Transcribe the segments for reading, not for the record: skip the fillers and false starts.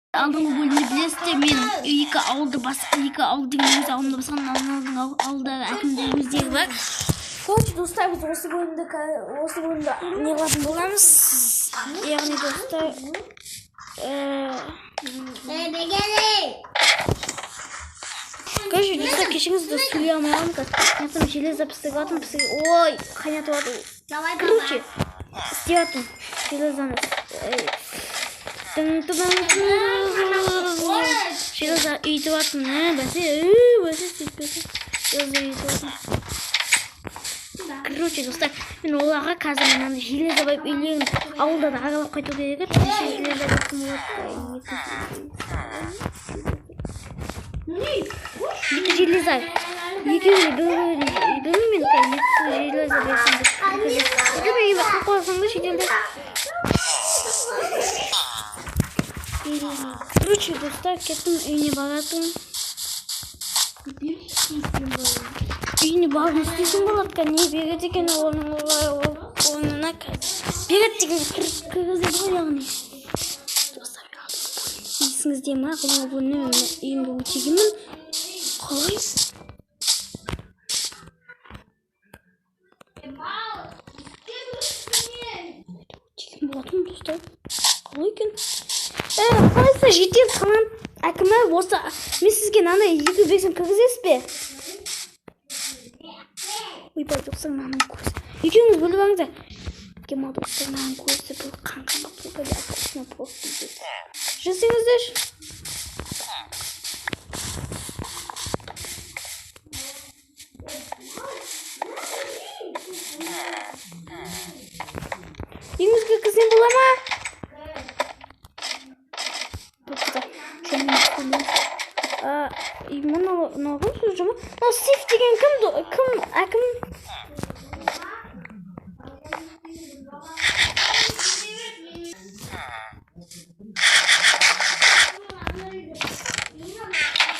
Алдыңғы бөлімде білесіздер, мен екі ауылды бас, екі ауыл деген өз ауылымда басқан, ананың ауылдағы әкімдер өздері бар. Короче, достар, біз осы бөлімді не қылатын боламыз? Яғни, достар, короче, достар, кешіріңіздер, сөйлей алмай қалдым қазір. Мен там железо пісіріп жатырмын, пісіріп, ой, қайнатып жатыр. Давай. Короче, істеп жатырмын железоны. Тың тың тың, железо үйтіп жатырмын, бәсе, бәсе, сөйтпесе. Железо үйтіп жатырмын. Короче, достар, мен оларға қазір мынаны железо қойып, үйлерін, ауылда да аралап қайту керек еді. Железо болады. Екі железо. Екеуіне бір білмеймін, мен қазір екі железо берсем деп. Екеуіне үйіме қойып қойсаң да шетелде. Короче, достар, кеттім, үйіне баратырмын. Үйіне барып не істесем болады? Не береді екен оның орнына береді деген кіргізеді ғой, яғни. Достар, мен алдыңғы бөлімде, есіңізде ма, алдыңғы бөлімде мен үйімді өртегенмін. Қалай? Өртеген болатынмын, достар. Қалай екен? Қалайсыз, жедел талант әкімі, осы мен сізге мынаны екі берсем, кіргізесіз бе? Ойбай, достар, мынаның көзі. Екеуіңіз бөліп алыңыздар. Ема, достар, мынаның көзі бұл қан-қан болып тұр, бля, просто. Жүрсеңіздерші. Үйіңізге кірсем бола ма? Достар, мынау мынау кім сөз ма? Мынау Стив деген кім? Кім әкім?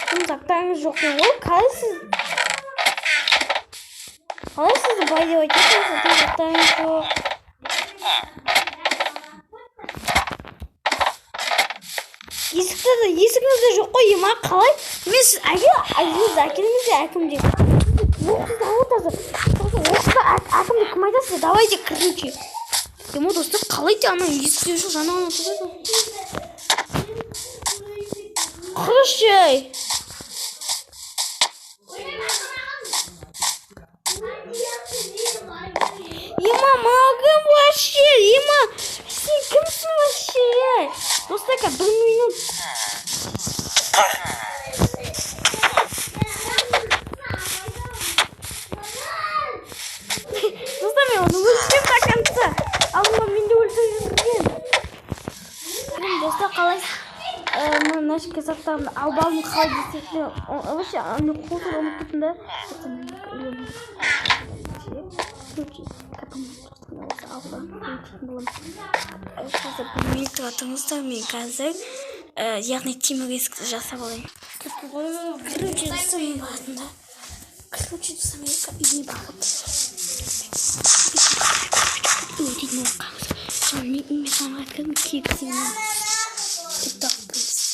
Кім, заттарыңыз жоқ екен ғой. Қалай сіз? Қалай сізді бай деп айтасыз? Сіздің заттарыңыз жоқ. Есікті, есігіңіз де жоқ қой, ема, қалай? Мен сіз әке, әкеңізді әкеліңіз де, әкім деп. Оқсыз ғой таза. Оқсыз әкімді кім айтасыз? Давайте, короче. Ема, достар, қалай те ана есікте жоқ, жаңа ғана тұр еді. Құрышы. Ема, мынау кім вообще? Ема, сен кімсің вообще? Достар, бір минут. Достар, мен оны өлтіремін до конца. Ал мен де өлтіріп жүрген. Достар, қалай? Мына ішкі заттарымды алып алдым, қалай десек те, вообще, мен қолды ұмытып кеттім да. Короче, осы ауылдан боламын. Қазір бір минут тұра, мен қазір, яғни темір есікті жасап алайын. Короче, достар, мен баратын да. Короче, достар, мен үйге барып дейтін ол қағаз. Соны мен саған айтқаным кигіземін. TikTok, please.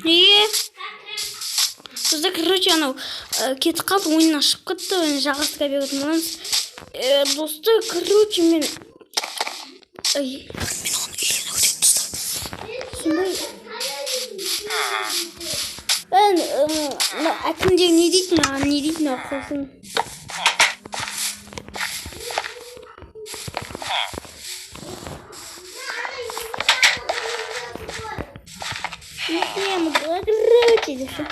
Неге? Бізде, короче, анау кетіп қалды, ойыннан шығып кетті, енді жалғастыра беретін боламыз. Достар, короче, мен ай, мен оны үйіне өтемін, достар. Сондай әкімдер не дейді маған, не дейді мынау қосын? Короче, деп ше.